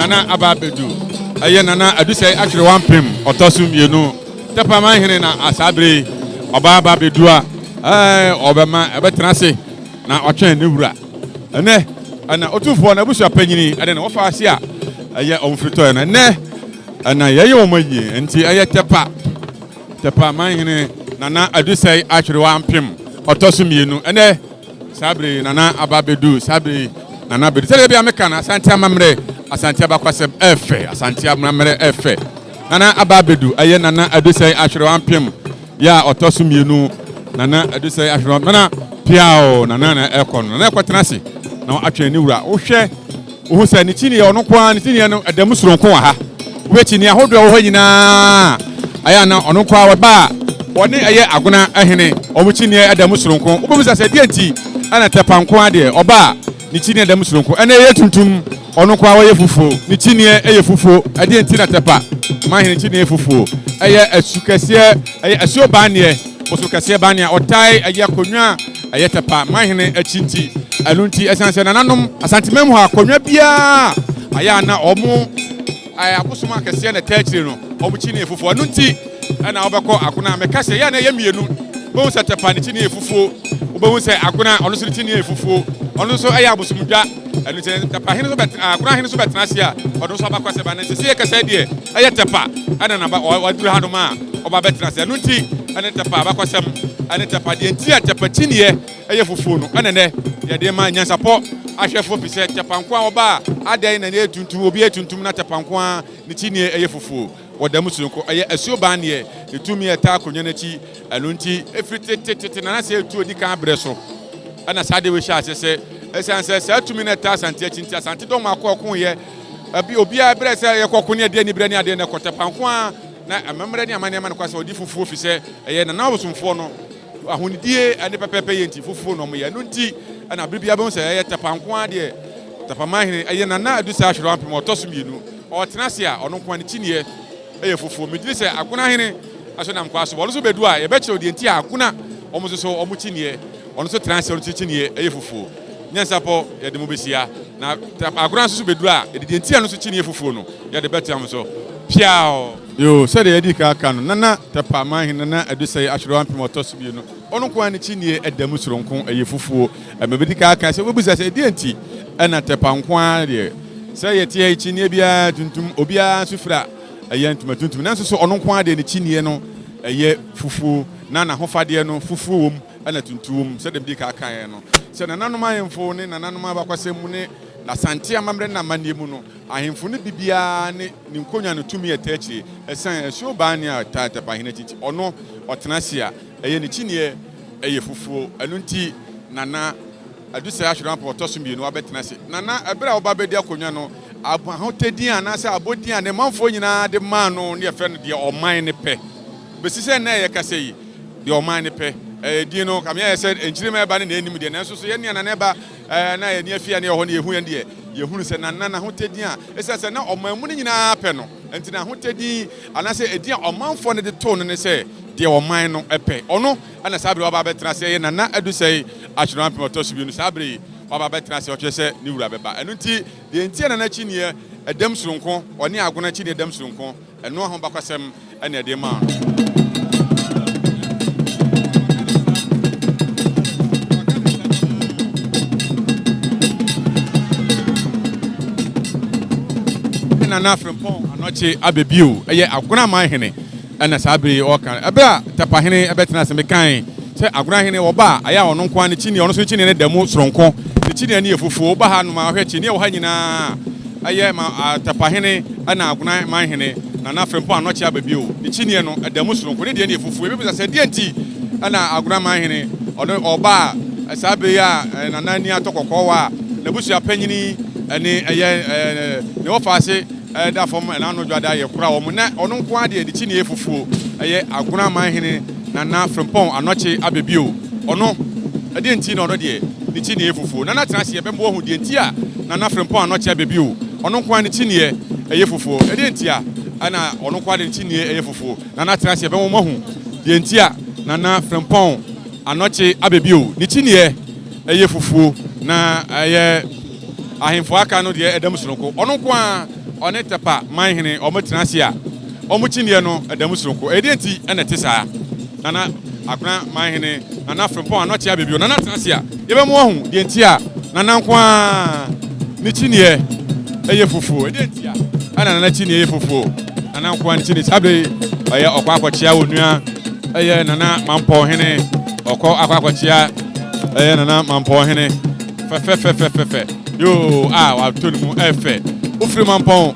Nana aba abɛdu. Ɛyɛ Nana Adusɛe Atwerewampem ɔtɔ so mmienu. Tɛpaman hene na saa bere yi ɔba aba abɛdu a ɛɛ ɔbɛma ɛbɛtena ase na ɔtwɛn ne wura. Ɛnɛ ɛna Otumfoɔ n'abusua panyini ɛne ne wɔfa ase a ɛyɛ wɔn firi tɔɛ no. Ɛnɛ ɛna yɛyɛ wɔn ayie nti ɛyɛ Tɛpa Tɛpaman hene Nana Adusɛe Atwerewampem ɔtɔ so mmienu. Ɛnɛ Saa bere yi Nana aba abedu, saa bere yi Nana abedu. Sɛdeɛ bia meka no, Asante amammerɛ, Asante abakwasɛm ɛfɛ, Asante amammerɛ ɛfɛ. Nana aba abedu, ɛyɛ Nana Adusɛe Ahwerew Ampem yɛ a ɔtɔ so mmienu. Nana Adusɛe Ahwerew, Nana piao, Nana na ɛkɔ no, Nana ɛkɔtena ase na atwɛn ne wura. Wohwɛ Wohu sɛ ne kyiniiɛ, ɔno nko ara ne kyiniiɛ no, ɛda mu soronko wɔ ha. Wohwɛ kyiniiɛ ahodoɔ a ɛwɔ hɔ nyinaa a, ɛyɛ a na ɔno nko ara ɔba a, ɔne ɛyɛ Agona hene, wɔn kyiniiɛ ɛda mu soronko. Wobɛbisa sɛ deɛ nti ɛna Tɛpa nko ara deɛ, ɔba a, ne kyiniiɛ da mu soronko. Ɛna ɛyɛ tuntum, ɔno nko ara ɔyɛ fufuo, ne kyiniiɛ yɛ fufuo. Ɛdeɛ nti na Tɛpa manhene kyiniiɛ yɛ fufuo? Ɛyɛ asu kɛseɛ, ɛyɛ asuo banneɛ. Bosom kɛseɛ ba nea ɔtae ɛyɛ akonnwa a ɛyɛ tɛpa manhene akyi nti. Ɛno nti ɛsiane sɛ nananom Asanteman mu ha akonnwa biara ayɛ a na wɔn abosom akɛseɛ na ɛtaa akyire no, wɔn kyi ne yɛ fufuo. Ɛno nti ɛna wobɛkɔ Agona a meka sɛ yɛ a na ɛyɛ mmienu. Wobɛhu sɛ tɛpa ne kyi ne yɛ fufuo. Wobɛhu sɛ Agona ɔno nso ne kyi ne yɛ fufuo. Ɔno nso ɛyɛ abosomdwa. Ɛno nti Tɛpa hene nso bɛtena, Agona hene nso bɛtena ase a ɔno nso abakɔsɛm ba. Na sɛ yɛkasa yi deɛ ɛyɛ Tɛpa ɛna naba waduru hanom a ɔba bɛtena ase. Ɛno nti ɛne Tɛpa abakɔsɛm ɛne Tɛpa deɛ nti a Tɛpa kyiniiɛ ɛyɛ fufuo no ɛna nɛ yɛde ma nyansapɔ ahwɛfoɔ fi sɛ Tɛpa nko a ɔba a adɛn na ne yɛ tuntum obi yɛ tuntum na Tɛpa nko a ne kyiniiɛ ɛyɛ fufuo. Wɔ da mu soronko, ɛyɛ asuo ban neɛ ne tumi a ɛtaa akonnwa no akyi. Ɛno nti, ɛfiri tetetete na na sɛ ɛtu ɔdi kan berɛ so ɛna saa adeɛ wei hyɛ aseɛ sɛ ɛsiane sɛ saa tumi no ɛtaa Asante akyi nti Asante dɔm akɔ ɔkoeɛ ɛbi obiara berɛ sɛ yɛkɔ ɔko ne adeɛ aniberɛ ne adeɛ na ɛkɔ Tɛpa nko ara na amammerɛ ne amanneɛ ma no kwa sɛ ɔdi fufuo fi sɛ ɛyɛ Nana Abosomfoɔ no ahonidie ne pɛpɛɛpɛ yɛ nti fufuo na wɔyɛ. Ɛno nti ɛna bere biara bɛhu sɛ ɛyɛ Tɛpa nko ara deɛ Tɛpa manhene ɛyɛ Nana Adusa Ahwerewa Ampem ɔtɔ so mmienu. Ɔtena ase a, ɔno nko ara ne kyiniiɛ yɛ fufuo. Megyedi sɛ Agona hene nso nam kwa so. Ɔno nso bɛdu a, yɛbɛkyerɛw deɛ nti a Agona wɔn nso so wɔn kyiniiɛ, ɔno nso tena ase a ɔno nso kyiniiɛ yɛ fufuo. Nyansapɔ yɛde mo bɛhyia. Na Agona nso so bɛduru a, yɛde deɛ nti a ɛno nso kyiniiɛ fufuo no, yɛde bɛtoa mo so. Piaw! Yoo, sɛdeɛ yɛdii kan aka no, Nana Tɛpa Manhene Nana Adusɛe Ahwerewa Mpem Ɔtɔ So Mmienu, ɔno nko ara ne kyiniiɛ da mu soronko, ɛyɛ fufuo. Ɛma medi kan aka sɛ, wobɛbisa sɛ, ɛdeɛn nti na Tɛpa nko ara deɛ, Sɛ yɛte ha yi, kyiniiɛ biara tuntum, obiara nso fira ɛyɛ ntoma tuntum. Nanso so ɔno nko ara deɛ ne kyiniiɛ no ɛyɛ fufuo, na n'ahofadeɛ no fufuo wom ɛna tuntum wom, sɛdeɛ medi kan kaeɛ no. Sɛ nananom ahemfo ne nananom abakɔsɛm mu ne Asante amammerɛ ne amanneɛ mu no, ahemfo no bi biara ne ne nkonnwa no tumi ɛtaa akyire. Ɛsiane asuo baa ne a ɛtaa Tɛpahene akyi nti, ɔno ɔtena ase a ɛyɛ ne kyiniiɛ ɛyɛ fufuo. Ɛno nti Nana. Adusei Ahwerewampɔn ɔtɔ so mmienu abɛtena ase, na na ɛberɛ a ɔba abɛdi akonnwa no, ahotɛdin anaasɛ abɔdin a ne manfoɔ nyinaa de maa no no yɛfrɛ no deɛ ɔman no pɛ. Bɛsi sɛ nnɛ a yɛkasa yi, deɛ ɔman no pɛ. Ɛɛ din no, kame ayɛ sɛ nkyirimma ɛba no na ɛnim deɛ, nanso so yɛn nea Nana ɛba ɛɛ na yɛn ani afi a na yɛwɔ hɔ no yɛhu yɛn deɛ, yɛhunu sɛ Nana n'ahotɛdin a ɛsiane sɛ na ɔman mu no nyinaa pɛ no nti n'ahotɛdin anaasɛ edin a ɔmanfoɔ no de too no ne sɛ deɛ ɔman no pɛ. Ɔno Ɛna saa bere waba abɛtena ase ɛyɛ Nana Adusɛe Akyerɛw Ampem ɔtɔ so mmienu saa bere yi waba abɛtena ase ɔkyerɛ sɛ ne wura bɛba ɛno nti deɛ nti a Nana Kyiniiɛ ɛdam soronko ɔne Agona Kyiniiɛ dam soronko ɛno ahobakwasɛm ɛna ɛde maa no. Nana Frimpong Anɔkye Abɛbio ɛyɛ Agona man hene. Ɛna saa bere yi ɔreka no, ɛberɛ a Tɛpahene bɛtena ase, mekae sɛ Agonahene ɔba a, ɛyɛ a ɔno nko ara ne kyiniiɛ, ɔno nso ne kyiniiɛ no da mu soronko, ne kyiniiɛ no yɛ fufuo. Woba ha nom a, wohwɛ kyiniiɛ wɔ ha nyinaa a, ɛyɛ ma Tɛpahene ɛna Agonamanhene Nana Frimpong Anɔkye aba bio, ne kyiniiɛ no ɛda mu soronko, ne deɛ no yɛ fufuo. Yɛbɛbisa sɛ deɛn nti ɛna Agonamanhene ɔno ɔba a, saa bere yi a Nana ani atɔ kɔkɔɔ wɔ a, n'abusua panyini ɛne ɛyɛ ne wɔfaase, Ɛda fam ɛna ano dwada yɛ kora wɔn na ɔno nko ara deɛ ne kyiniiɛ fufuo ɛyɛ Agona man hene Nana Frimpong Anɔkye Abebio ɔno ɛdeɛ nti na ɔno deɛ ne kyiniiɛ fufuo Nana tena ase yɛbɛma wahu deɛ nti a Nana Frimpong Anɔkye Abebio ɔno nko ara ne kyiniiɛ ɛyɛ fufuo ɛdeɛ nti a ɛna ɔno nko ara deɛ ne kyiniiɛ ɛyɛ fufuo Nana tena ase yɛbɛma wahu deɛ nti a Nana Frimpong Anɔkye Abebio ne kyiniiɛ ɛyɛ fufuo na ɛyɛ Ahemfo a aka no deɛ ɛda mu sononko. Ɔno nko ara, ɔne Tɛpa man hene wɔn tena ase a, wɔn kyiniiɛ no da mu soronko. Ɛdeɛn nti na ɛte saa? Nana Agona man hene Nana Frimpong Anɔkye Abebio Nana tena ase a, yɛbɛma wahu deɛ nti a Nana nko ara ne kyiniiɛ yɛ fufuo. Ɛdeɛn nti a ɛna Nana kyiniiɛ yɛ fufuo? Nana nko ara ne kyiniiɛ. Saa berɛ yi, ɔyɛ ɔkɔ akɔkyea onua ɛyɛ Nana Mampɔn hene. Ɔkɔ akɔ akɔkyea ɛyɛ Nana Mampɔn hene. Fɛfɛfɛfɛfɛ. Yoo, a watɔ ne mu ɛfɛ. Wofiri Mampɔn,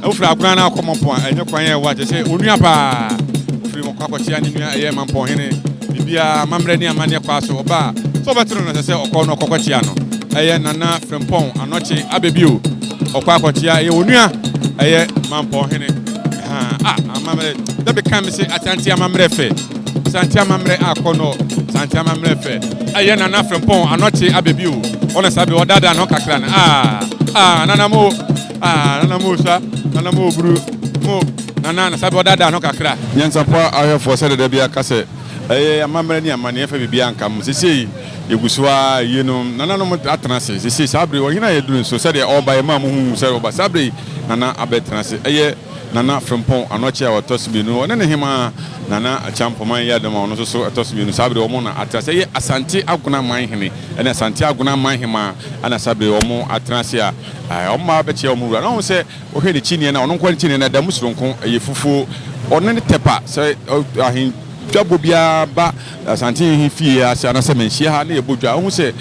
wofiri Agona na akɔ Mampɔn a, ɛnyɛ kwan a ɛwɔ akyɛ sɛ onua paa. Wofiri mɔkɔ akɔkyea ne nua ɛyɛ Mampɔn hene. Biribiara amammerɛ ne amanneɛ kwaa so. Ɔba a, sɛ ɔbɛto no no, ɛsɛ sɛ ɔkɔ na ɔkɔkɔkyea no. Ɛyɛ Nana Frimpong Anɔkye Abɛbio. Ɔkɔ akɔkyea ɛyɛ onua ɛyɛ Mampɔn hene. Ha, a amammerɛ. Da meka me se Asante amammerɛ fɛ. Asante amammerɛ akɔ no. Asante amammerɛ fɛ. Ɛyɛ Nana Frimpong Anɔkye Abɛbio. Ɔna saa bere ɔdaadaa ne ho kakra no. Ah, ah, Nana mo, ah, Nana mo sa, Nana mo buru, mo, Nana, na saa bere ɔdaadaa ne ho kakra. Nyansapɔ ahwɛfoɔ sɛ dada biara ka sɛ ɛyɛ amammerɛ ne amanneɛ mfa biribiara nka mo. Seesei yɛgu so ara yie no, nananom atena ase. Seesei saa bere yi, ɔhene a yɛaduru nso, sɛdeɛ ɔreba yɛmaa mo huu sɛ ɔreba. Saa bere yi, Nana abɛtena ase. Ɛyɛ Nana Frimpong Anɔkye a ɔtɔ so mmienu, ɔne ne hemaa Nana Acheampoman Yiadom a ɔno nso so ɛtɔ so mmienu. Saa bere yi wɔn na atena ase. Ɛyɛ Asante Agona man hene ne Asante Agona man hemaa na saa bere yi wɔn atena ase a wɔn mma bɛkyia wɔn wura. Na wɔn sɛ wohwɛ ne kyiniiɛ no a, ɔno nko ara ne kyiniiɛ no ɛda mu soronko, ɛyɛ fufuo. Ɔno ne Tɛpa sɛ ahen dwabɔ biara ba Asante he fie ase anaasɛ manhyia ha na yɛbɔ dwa a, wohu sɛ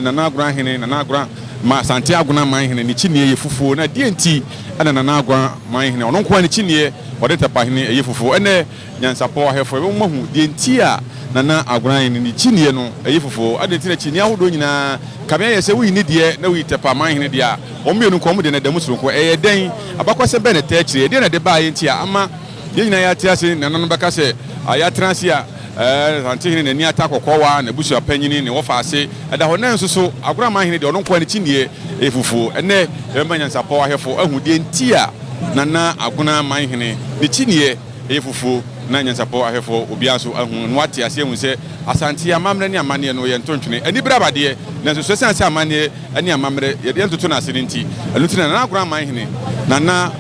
Nana Agona hene, Nana Agona ma Asante Agona man hene ne kyiniiɛ yɛ fufuo. Na deɛ nti na Nana Agona man hene, ɔno nko ara ne kyiniiɛ ɔde Tɛpa hene ɛyɛ fufuo? Ɛnnɛ nyansapɔ ahwɛfoɔ yɛbɛma moahu deɛ nti a Nana Agona hene ne kyiniiɛ no ɛyɛ fufuo. Adɛn nti na kyiniiɛ ahodoɔ nyinaa kame ayɛ sɛ woyi ne deɛ na woyi Tɛpa man hene deɛ a, wɔn mmienu nko wɔn deɛ no ɛda mu soronko? Ɛyɛ dɛn? Abakɔsɛm bɛn na ɛtaa akyire? Ɛdeɛn na ɛde baeɛ nti a ama Yɛn nyinaa yɛate ase, nananom bɛka sɛ, Yɛatena ase a, Asantehene n'ani ata kɔkɔɔwa, n'abusua panyin, ne wɔfa ase da hɔ. Nanso so Agoraman hene deɛ, ɔno nko ara ne kyiniiɛ yɛ fufuo? Ɛnnɛ, yɛbɛma nyansapɔw ahwɛfo ahu deɛ nti a Nana Agonaman hene ne kyiniiɛ yɛ fufuo, na nyansapɔw ahwɛfo obiara nso ahu na wate ase ahu sɛ Asante amammerɛ ne amanneɛ no yɛ ntontwene, anibere abadeɛ. Nanso so esiane sɛ amanneɛ ne amammerɛ yɛde yɛntoto no ase no nti, ɛno nti na Nana Agorɔ Amanhene, Nana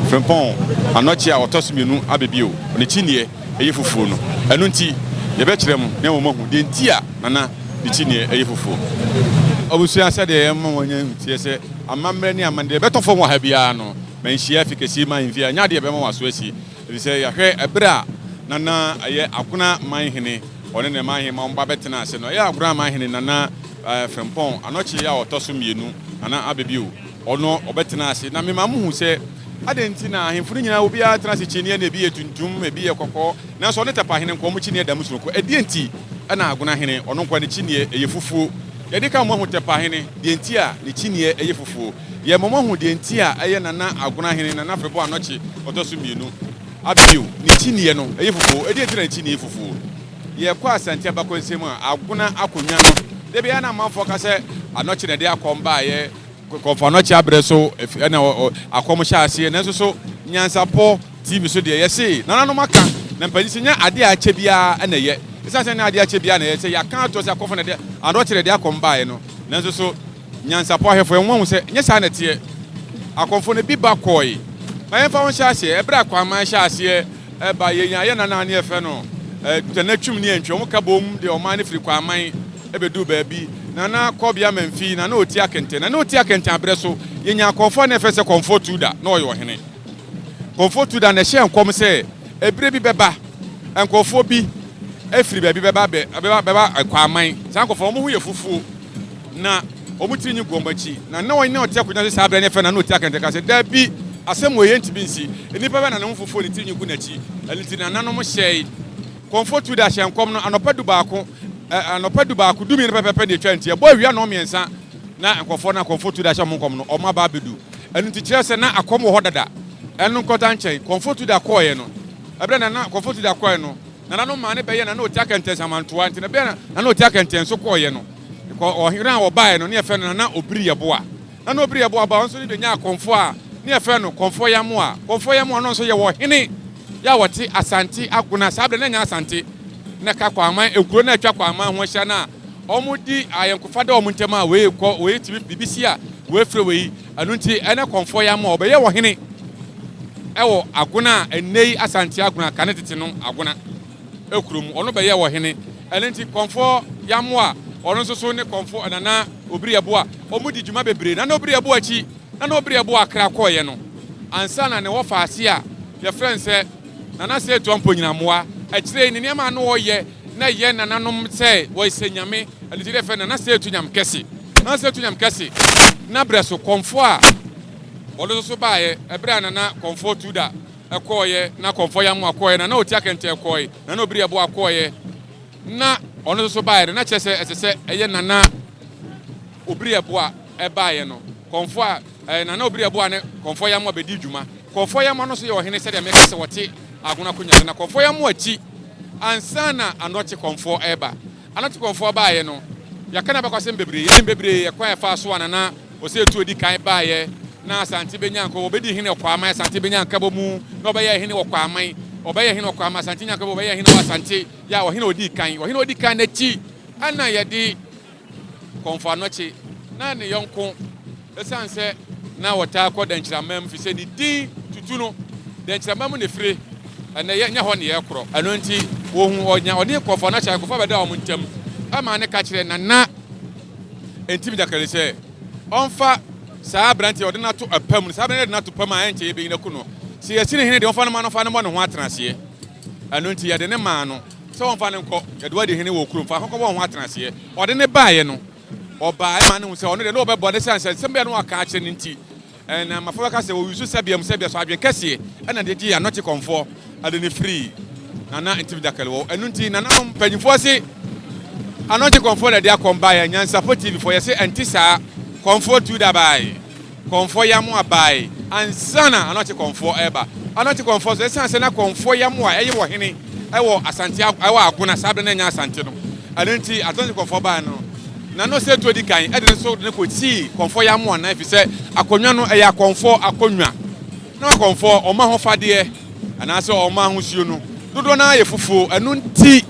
Frimpong Anɔkye a ɔtɔ so mmienu aba bio, ne kyiniiɛ yɛ fufuo no. Ɛno nti yɛbɛkyerɛ mo na moahu deɛ nti a Nana ne kyiniiɛ yɛ fufuo. Abusua, sɛdeɛ yɛma wɔanya nteɛ sɛ amammerɛ ne amanneɛ bɛtɔ fam wɔ ha biara no, manhyia afi kɛseɛ mu ahemfie a, ɛnyɛ adeɛ a ɛbɛma wɔn aso asi, ɛfiri sɛ yɛahwɛ ɛberɛ a Nana yɛ Agona Manhene, ɔne ne manhemmaa wɔn ba bɛtenaa ase no, ɛyɛ Agona Manhene Nana Frimpong Anɔkye a ɔtɔ so mmienu, Nana Abebio, ɔno ɔbɛtena ase. Na mema mohu sɛ, adɛn nti na ahemfo no nyinaa obiara tena ase kyiniiɛ na ebi yɛ tuntum, ebi yɛ kɔkɔɔ, nanso ɔne Tɛpahene nko wɔn kyiniiɛ da mu sononko. Ɛdeɛn nti na Agona hene, ɔno nko ara ne kyiniiɛ yɛ fufuo? Yɛde ka moahu Tɛpahene, deɛ nti a ne kyiniiɛ yɛ fufuo. Yɛma moahu deɛ nti a ɛyɛ Nana Agona hene, Nana Frimpong Anɔkye ɔtɔ so mmienu, Abebio, ne kyiniiɛ no yɛ fufuo. Ɛdeɛn nti na ne kyiniiɛ yɛ fufuo? Yɛkɔ Asante abakɔnsɛm mu a, Agona akonnwa no, da biara na amanfoɔ ka sɛ Anɔkye na ɛde akɔm baeɛ, Kɔmfo Anɔkye aberɛ so na akɔm hyɛɛ aseɛ. Nanso so Nyansapɔ TV so deɛ, yɛse nananom aka, na mpanin sɛ nyɛ adeɛ a akyɛ biara na ɛyɛ. Ɛsiane sɛ nyɛ adeɛ a akyɛ biara na ɛyɛ, sɛ yɛaka ato sɛ akɔmfo na ɛde Anɔkye na ɛde akɔm baeɛ no, nanso so Nyansapɔ ahwɛfoɔ, yɛn wɔahu sɛ nyɛ saa na ɛteɛ. Akɔmfo no bi ba kɔe. Ma yɛmfa ho nhyɛ aseɛ, ɛberɛ a Kwaman hyɛɛ aseɛ ba, yɛnya yɛn nana a ne yɛfrɛ no Nana Twum ne Antwi, wɔn ka boom de ɔman no firi Kwaman bɛduu baabi. Nana Kɔbea Mamfi, na na ɔti Akɛntɛn. Na na ɔti Akɛntɛn aberɛ so, yɛnya akɔmfoɔ a na yɛfrɛ sɛ Kɔmfoɔ Tuda, na ɔyɛ ɔhene. Kɔmfoɔ Tuda na ɛhyɛɛ nkɔm sɛ ɛberɛ bi bɛba, nkurɔfoɔ bi firi baabi bɛba bɛba bɛba Kwaman. Saa nkurɔfoɔ no, wɔn ho yɛ fufuo. Na wɔn tiri nwi gu wɔn akyi, na na wɔn a wɔte akonnwa so saa bere no frɛ no, na ɔte akɛntɛn ka sɛ, Dabi, asɛm wei rentumi nsi. Nnipa bɛn na ne ho fufuo ne tiri nwi gu n'akyi? Ɛno nti, nananom hyɛe. Kɔmfoɔ Tuda hyɛɛ nkɔm no anɔpa dubaako, anɔpa dubaako, dumienu pɛpɛɛpɛ na etwaa nti, ɛbɔɔ awia nnɔnmiɛnsa na nkurɔfoɔ no a Kɔmfoɔ Tuda hyɛ wɔn nkɔm no, wɔn aba abedu. Ɛno nti, kyerɛ sɛ na akɔm wɔ hɔ dada. Ɛno nkɔta nkyɛn, Kɔmfoɔ Tuda kɔeɛ no, ɛberɛ a nana Kɔmfoɔ Tuda kɔeɛ no, nananom maa no bɛyɛɛ na na ɔte akɛntɛn samantoa nti, na bɛyɛ na na ɔte akɛntɛn so kɔeɛ no, Kɔ ɔhene a ɔbaeɛ no, ne yɛfrɛ no Nana Obiri Yeboah. Nana Obiri Yeboah ba, ɔno nso ne bɛnyaa kɔmfoɔ a ne yɛfrɛ no Kɔmfoɔ Yamoah. Kɔmfoɔ Yamoah no nso yɛ ɔhene yɛ a ɔte Asante Agona. Saa berɛ no na ɛnyɛ Asante, na ɛka Kwaman, nkuro no a atwa Kwaman ho ahyia no a wɔdi ayɔnkofa da wɔn ntam a wei kɔ, wei tumi biribi si a wei frɛ wei. Ɛno nti ɛnɛ Kɔmfoɔ Yamoah ɔbɛyɛ ɔhene. wɔ Agona a ɛnnɛ yi Asante Agona, kane tete no Agona kuro mu. Ɔno bɛyɛɛ ɔhene. Ɛno nti Kɔmfoɔ Yamoa, ɔno nso so ne Kɔmfoɔ Nana Obiri Yeboah, wɔdi dwuma bebree. Nana Obiri Yeboah akyi, Nana Obiri Yeboah kra kɔeɛ no, ansa na ne wɔfaase a yɛfrɛ no sɛ Nana Seetuah Mponyinamoa, akyire yi ne nneɛma a na ɔyɛ na ɛyɛ nananom sɛ wɔsɛ Nyame, ɛno nti na yɛfrɛ no Nana Seetu Nyamkɛse. Nana Seetu Nyamkɛse n'abrɛ so Kɔmfoɔ a ɔno nso so baeɛ ɛberɛ a Nana Kɔmfoɔ Tuda kɔeɛ, na Kɔmfoɔ Yamoah kɔeɛ, Nana Oti Akɛntɛn kɔe, Nana Obiri Yeboah kɔeɛ, na ɔno nso so baeɛ no, na kyerɛ sɛ ɛsɛ sɛ ɛyɛ Nana Obiri Yeboah baeɛ no, Kɔmfoɔ a ɛɛ Nana Obiri Yeboah ne Kɔmfoɔ Yamoah bɛdii dwuma. Kɔmfoɔ Yamoah no nso yɛ ɔhene sɛdeɛ meka sɛ wɔte Agona akonnwa so. Na Kɔmfoɔ Yamoah akyi ansa na Anɔkye Kɔmfoɔ reba. Anɔkye Kɔmfoɔ baeɛ no, yɛaka n'abakɔsɛm bebree, yɛnim bebree, ɛkwan a ɛfaa so a Nana Osei Tuo di kan baeɛ, na Asante bɛnya nka, wɔbɛdii hene wɔ Kwaman, Asante bɛnya nkabɔmu, na ɔbɛyɛɛ hene wɔ Kwaman, ɔbɛyɛɛ hene wɔ Kwaman, Asante nya nkabɔmu, ɔbɛyɛɛ hene wɔ Asante, yɛ a ɔhene a ɔdii kan, ɔhene a ɔdi kan no akyi ɛna yɛde Kɔmfo Anɔkye na ne yɔnko, esiane sɛ na wɔtaa kɔ Dankyiraman mu efisɛ ne din tutu no, Dankyiraman mu na efire, ɛnnɛ yɛ nyɛ hɔ na yɛrekorɔ. Ɛno nti, wɔhu ɔnya ɔne Kɔmfo Anɔkye ayɔnkofa bɛdaa wɔn ntam maa no ka kyerɛɛ Nana Ntim Gyakari sɛ ɔmfa saa aberante a ɔde no ato apa mu no, saa aberante no de no ato pa mu a ɛnkyɛ yɛbɛyi no aku no. Sɛ yɛasi no hene deɛ, ɔmfa no ma no mfa no mmɔ ne ho atenaseɛ. Ɛno nti yɛde no maa no. Sɛ wɔmfa no nkɔ, yɛde wo adi hene wɔ kurom, fa kɔkɔbɔ wo ho atenaseɛ. Ɔde no baeɛ no, ɔbaeɛ ma no hu sɛ ɔno deɛ na ɔbɛboa no ɛsiane sɛ nsɛm bi a na waka akyerɛ no nti. Ɛna mmafra bɛka sɛ wɔyusu sɛbea mu sɛbea so adwene kɛseɛ ɛna de gyee anɔkye kɔmfoɔ de no firii Nana Ntim Dakali hɔ. Ɛno nti nananom mpanyinfoɔ se anɔkye kɔmfoɔ na ɛde akɔm baeɛ. Nyansapɔ TV foɔ yɛse ɛnte saa. Kɔmfoɔ tu da bae. Kɔmfoɔ Yamoah bae ansa na Anɔkye Kɔmfoɔ reba. Anɔkye Kɔmfoɔ nso, ɛsiane sɛ na Kɔmfoɔ Yamoah yɛ ɔhene wɔ Asante wɔ Agona saa berɛ na ɛnyɛ Asante no, ɛno nti Asante Kɔmfoɔ bae no, Nana Osei Tuo di kan de no so de no kɔsii Kɔmfoɔ Yamoah nan ɛfiri sɛ akonnwa no ɛyɛ akɔmfoɔ akonnwa. Na akɔmfoɔ wɔn ahofadeɛ anaasɛ wɔn ahosuo no dodoɔ no ara yɛ fufuo, ɛno nti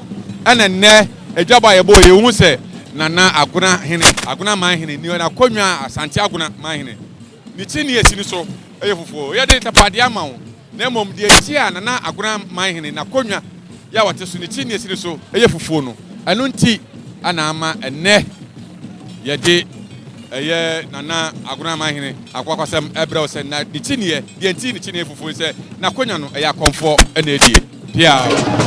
ɛna nnɛ adwabɔ a yɛbɔ yi wohu sɛ Nana Agona hene, Agona man hene, ni n'akonnwa a Asante Agona man hene ne kyiniiɛ si no so yɛ fufuo. Yɛde tapadeɛ ama wo, na mmom deɛ nti a Nana Agona man hene n'akonnwa yɛ a ɔte so ne kyiniiɛ si no so yɛ fufuo no, ɛno nti na ama ɛnnɛ yɛde ɛyɛ Nana Agona man hene akoakwasɛm ɛbrɛ wo sɛ na ne kyiniiɛ, deɛ nti ne kyiniiɛ fufuo ne sɛ n'akonnwa no ɛyɛ akɔmfoɔ na ɛdie. Piaw!